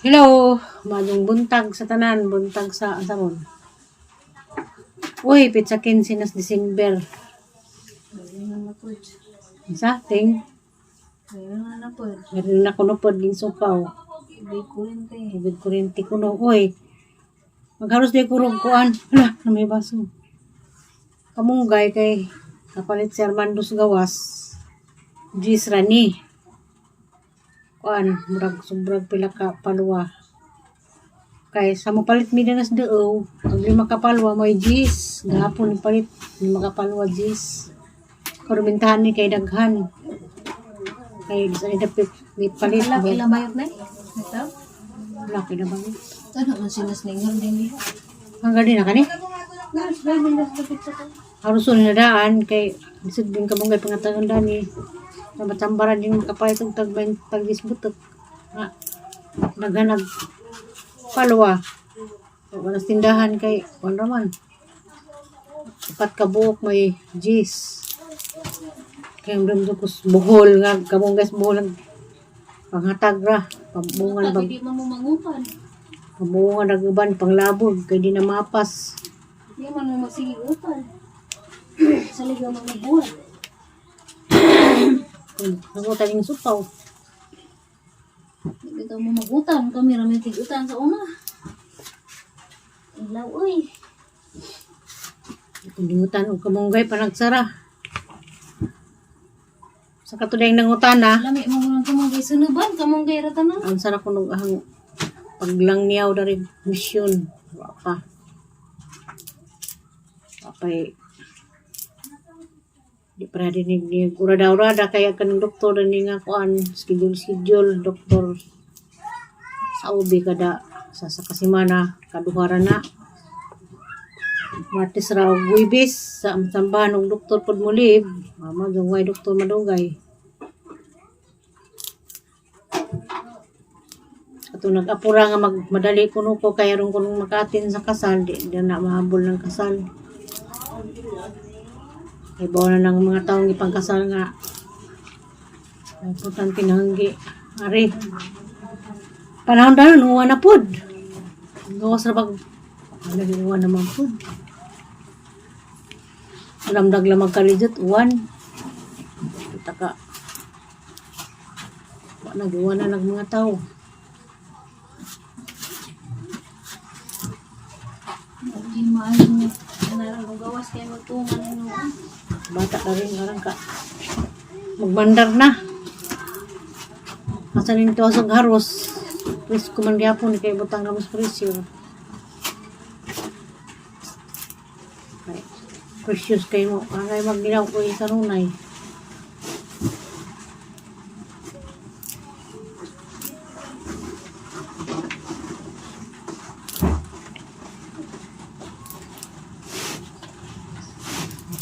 Hello, maayong buntag sa tanan, buntag sa asa mon. Uy, petsa 15 nas December. Sa ting, Meron na na po. meron na kuno pod ging supaw. Hindi kurente. Tubig kuryente kuno. Uy, magharos di kurog kuan. Hala, na may baso. Kamunggay kay kapalit si Armando sa gawas. Gis rani. Kuan, murag sobrang pila ka palwa. Kay sa mopalit mi dinas deo, ang lima ka palwa may gis. Gahapon ni palit lima ka palwa gis. Karumintahan ni kay daghan. Kay sa dapit mi palit. Wala kila bayot na eh. Ito? Wala kay na ba? Ano man sinaslingan din niya? Hanggang din na kani? Haruson na daan kay lisod din kamunggay pangatangan dani. Matsambaran din makapalit og tag tag butok. Nga naghanag palwa. Wala sa tindahan kay wala man. Upat ka buok may gis. Kay ang dumdum ko sa Bohol nga kamunggay sa Bohol ang panghatag ra, pambungan bag Hindi man mo mangupan. pambungan ag uban panglabog kay di na mapas. Hindi man mo magsigigupan. Sa ligaw man magbuhat. Kung nangutan yung supaw. Hindi ka mo magutan. Kami rami tigutan sa una. Ilaw, uy. Kung dingutan og kamunggay panagsara. Sa katulay nangutan na, Lami mo mo ng kamunggay sunuban. Kamunggay ratanan. ang sana kuno ang paglangyaw dari misyon. Wa pa. Wa pa'y di pa dinig ni urada-urada kaya kanang doktor ni nga kuan schedule schedule doktor sa ubi kada sa kasimana kaduhara na Martes ra og Huwebes sa sambahan og doktor pod molib mama dungay doktor madugay ato nag-apura nga magmadali kuno ko kay aron kuno makatin sa kasal di, di na mahabol ng kasal kay bawa na ng mga taong ipangkasal nga importante na hanggi ari panahon dayon uwa na pod gawas ra bag ano uwa naman pod alam dagla magkalijot uwan kita ka wa nag-uwan na nag mga tao. Hindi maayo mo. Narang gawas kaya magtungan na noon. Bata ka rin, arang ka. Magmandar na. Asa ning tuwa sa haros. Presko man gyapon kay butang na mas presyo. Kay precious kay mo. Angay magginaw ko sa runay.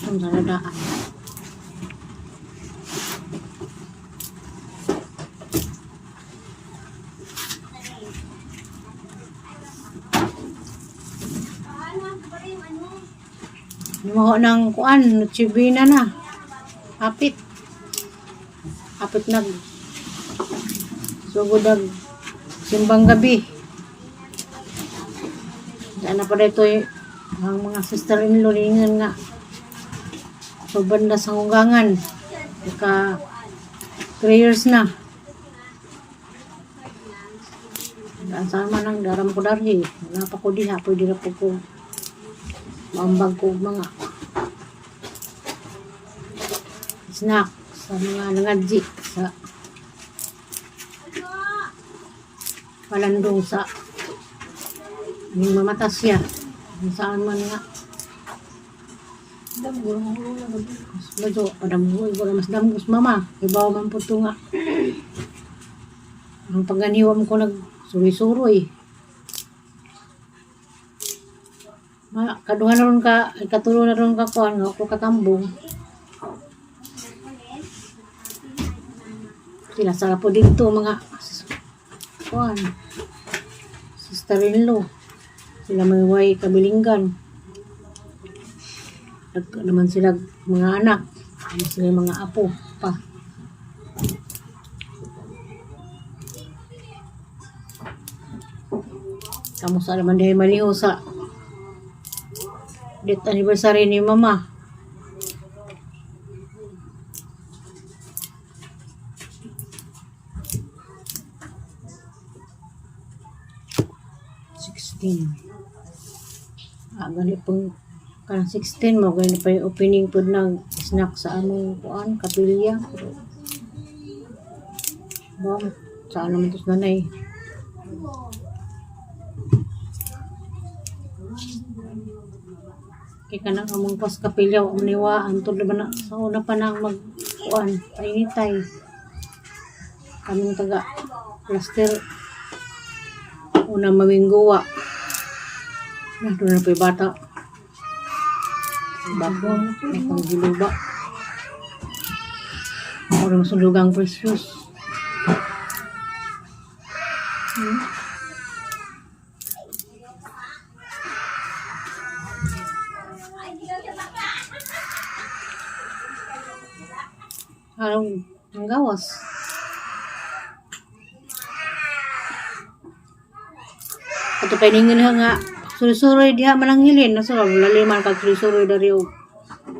Ang saladaan. Lumaho ng kuan, Nutsibina na. Hapit. Hapit nag sugod ag simbang gabi. Sana pa dito eh, ang mga sister-in-law ningon nga pabanda sa hungangan. Naka 3 years na. Daan sama nang daram ko darhi. Wala pa ko diha, pwede na po ko maambag ko og mga snack sa mga nangadji sa palandong sa ning mamatas siya kung saan man nga mas medyo padamgoy ko na mas damgos mama ibaw man po to nga ang pagganiwam ko nag suroy-suroy ma kaduha na ron ka ay, katulo na ron ka kuan nga ako katambong sila sala po dito mga kuan sister-in-law sila may way kabilinggan. Nag naman sila mga anak, ano sila yung mga apo pa. Kamusta naman dahil maliho sa death anniversary ni Mama. 16. Ah, gani pong kanang 16 mo gani pa yung opening pod ng snack sa among kuan kapilya. Pero bang saan naman tos nanay. Kay kanang among pas kapilya wa man niwaan tud ba na sa una pa nang mag kuan painitay. Kaming taga cluster una mamingguwa. Nah, doon na pa yung bata. Bago, may panggiluba. Ako rin masundugang precious. Anong ang gawas? Ato kay ningon ha nga suroy-suroy diha mananghilin nasa laliman kag suroy-suroy dari og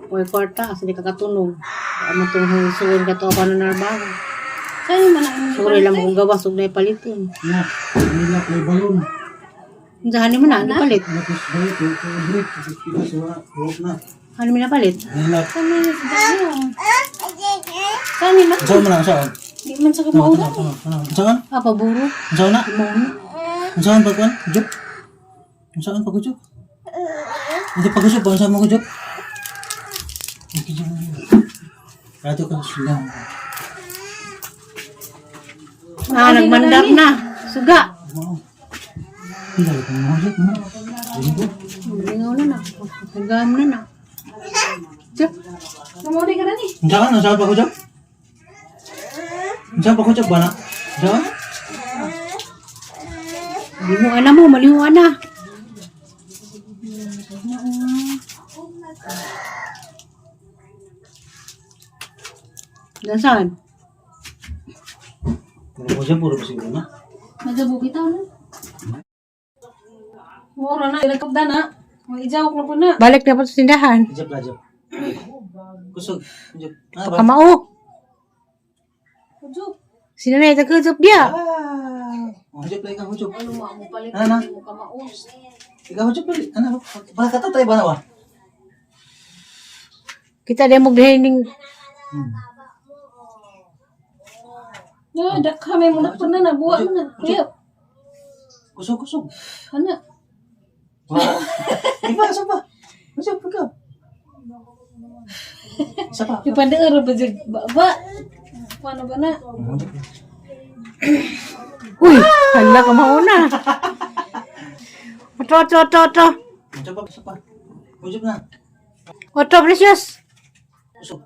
way kwarta asa di ka katunog. Amo tong suron ka to pa na narbaho. Saan man ang Suroy lang mo gawas og nay palitin. Na, nila kay balon. Unsa hani mo na ang palit? Tapos balik ko break tapos kita sa walk na. Hani mo na palit? Nila. Saan man sa dami? Saan man? Saan man saan? Di man sa kamaura. Saan? Ah, paburo. Saan na? Mo na. Saan pa kuan? Jup. Saan pa ko jup? Hindi pa ko jup, saan mo ko jup? Rato ka sila. Ah, nagmandap na. Suga. Wow. Hindi ko mo jup na. Hindi. Lingaw na na. Nagam na na. Tiyak. Kamaura ka na ni. Saan saan pa ko jup? Saan pa ko jup ba na? Saan? Malihuan na mo, malihuan na. Nasaan? Puro ko jup, puro siguro na. Nagabo kita no. Mura na ilagkap na. Mag-ijaw ko na. Balik na po sa tindahan. Jup lah jup. Kusog. Jup. Ah, ba? Kamao. Ujuk. Sino na ito dia? Ah. Oh, jup lah ikaw jup. Ano mo ang palit Ano na? mo kamaos. Ikaw jup dali. Ano? Baka ka tayo ba na wa? Kita dia mo ning Na dakha may muna po na nabuwa mo na. Kuya. Kusog kusog. Ana. Wah. Iba isa pa. Kusog ikaw. Isa pa. Ipandeer ba jud ba? ba? Paano ba na? Oh, jup. Uy, hala ka mauna. Oto, oto, oto, oto. Jup pa, isa pa. Kusog na. Oto, precious. Kusog.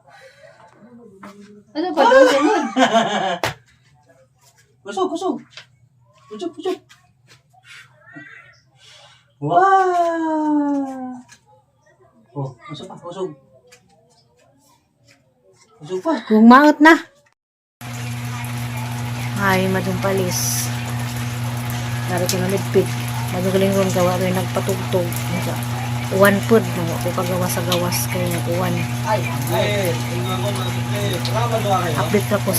Ano pa daw mo? Kusog kusog. Kusog kusog. Wah. Oh, isa pa, kusog. Kusog pa. Kung maot na. Ay, madumpalis. Narito na ligpit. Madugaling ron gawa rin nagpatugtog. Sa uwan pod no ako kagawa sa gawas kay nag-uwan. Update ra ko.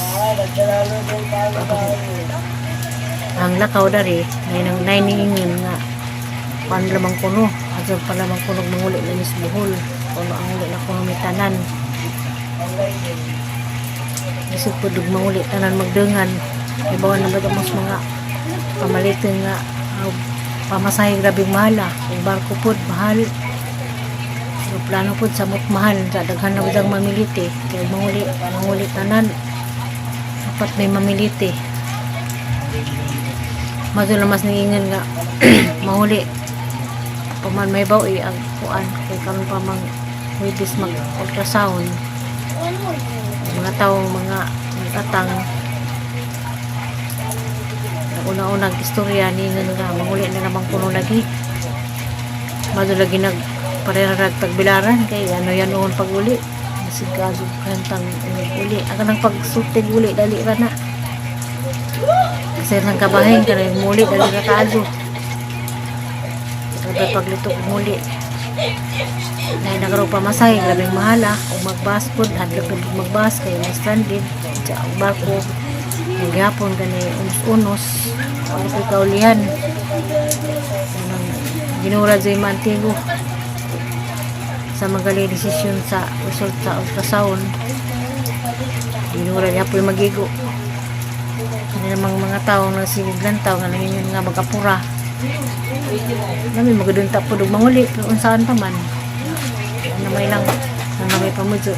Ang lakaw dari nay nang nay niingon nga pan lamang kuno adto pa lamang kuno manguli na mis buhol kuno ang uli na kuno mitanan. Isip po dug manguli tanan magdengan. Ibawan na ba mas mga pamalitin nga pamasahe grabe mahal ah. Kung barko pod mahal. Plano pod samot mahal. Sa daghan na budang mamiliti. Kaya manguli, manguli tanan. Dapat may mamiliti. Madula mas ningingan nga mahuli. Paman may baw eh, ang kuan kay karon pa mang Huwebes mag ultrasound mga taong mga nagtatang una-unang istorya ni nga nga manguli na namang kuno lagi mado lagi nag parerarag tagbilaran kay ano yan noon pag uli masigado kantang uli ang kanang pagsultig uli dali ra na kasi nang kabahin kanang muli dali ra kaadto. Grabe paglitok muli. Dahil nagkaroon pamasahe, grabeng mahal ah. Kung magbus po, hadlok na pud magbus, kaya may stranded. Sa ang barko, naghapon gani unos-unos. Wala ko'y kaulihan. Anong ginura dyan yung Antigo. Sa magaling desisyon sa result sa ultrasound. Ginura niya po yung magigo. Ano namang mga tao na sigiglantaw nga nangingon nga magapura. Nami magadunta po dug manguli pero unsaan pa man. Ano may lang, ano may pamudyo.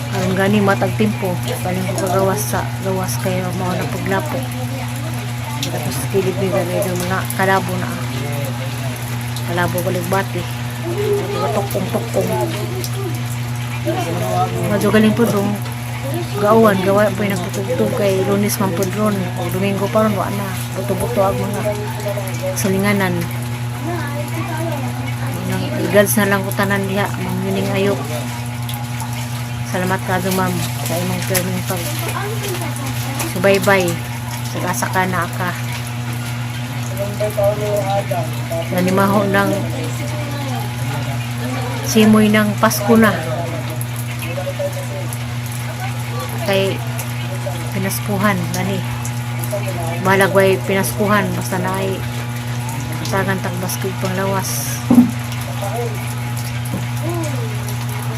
Karon gani matag timpo, paling ko kagawas sa gawas kayo mao na paglapok. Tapos kilid ni dali ng mga kalabo na. Kalabo baligbati. Tukong-tukong. Medyo galing po dong. Gauwan, gawa po yung nagtutugtog kay Lunes man po ron. O Domingo pa ron, wa na. Buto-buto ang mga salinganan. Nang regards na lang ko tanan diha, Ma'am Yuning Ayok. Salamat ka ma'am sa imong perming pag subaybay sa asa ka na ka. Nanimaho ng simoy ng Pasko na. Kay pinaskuhan gani. Malagway pinaskuhan basta na ay tagan tag baskig panglawas.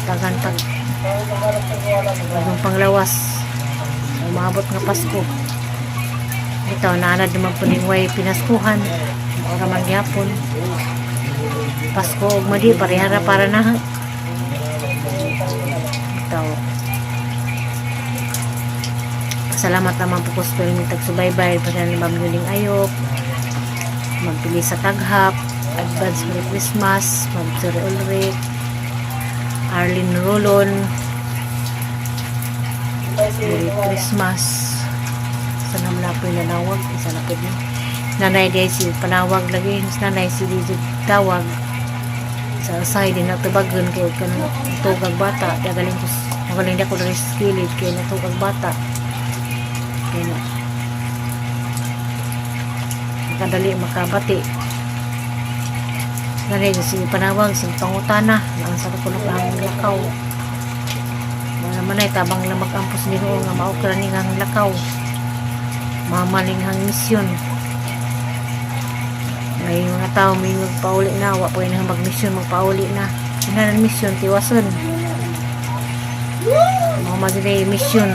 Tagan tag bagong panglawas. Umabot nga Pasko. Ito, naanad naman po ning way pinaskuhan. Ora man gyapon. Pasko ug madi parehara para na. Ito. Salamat naman po ko sa piling tagsubaybay para ni Ma'am Yuling Ayok. Magpili sa Taghap. Advance Merry Christmas. Ma'am Sir Ulrich. Arlene Rolon. Merry Christmas. Sana mo po yung nanawag. Isa na po yun. Nanay di si panawag lagi. Nanay si di tawag. Sa side din natubagon kay kan tugag bata. Di galing ko magaling di ako diri sa kilid kay natugag bata. Kaya na. Makadali makabati. Nanay di si panawag si pangutana. Naan sa ko ang lakaw. Wala man ay tabang lang mag-ampos Ginoo nga maokra ni ang lakaw. Mamaling ang misyon. May mga tao may magpauli na, wa pa yun magmisyon, magpauli na. Ina ng misyon, tiwason. Mga madilay misyon.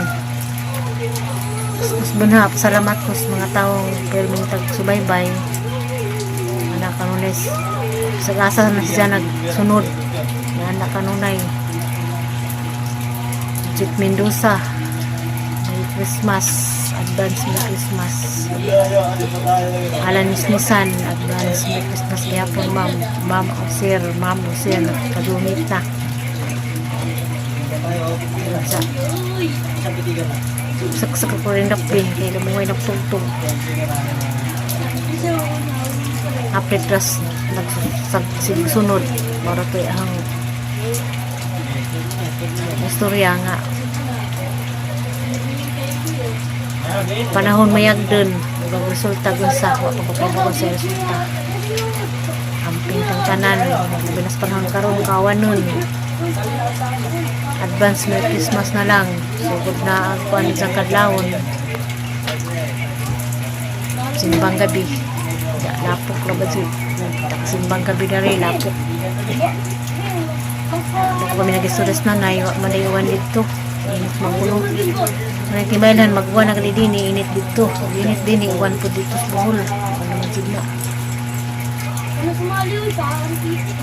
Mas bunhap, salamat ko sa mga taong pirming tagsubaybay. Anak kanunay, sa asa na siya nagsunod. Na anak kanunay. Jeep Mendoza. Merry Christmas. Advance Merry Christmas. Alan Nisnisan. Advance Merry Christmas gihapon, ma'am. Ma'am o sir. Ma'am o sir. Kadumit na. Sa saksak ko rin dakpin. Kaya lumungay nagtugtog. Apit ras nagsunod. Para to ang istorya nga panahon mayagdon ug resulta gunsa wa pa ko pabuko sa resulta amping tang tanan labi na sa panahon karon kawan nun. Advance Merry Christmas na lang, sugod na ang kuan sa kadlawon, simbang gabi. Ya, lapok ra ba jud simbang gabi na rin lapok. Ako kami nag-istorya sa nanay, wa man uwan dito. Init magulo. Mga tibaylan, magbuwan na gali din, init dito. Ug init din, uwan po dito sa Bohol. Ano man jud na. Ano sumali uy, parang titi.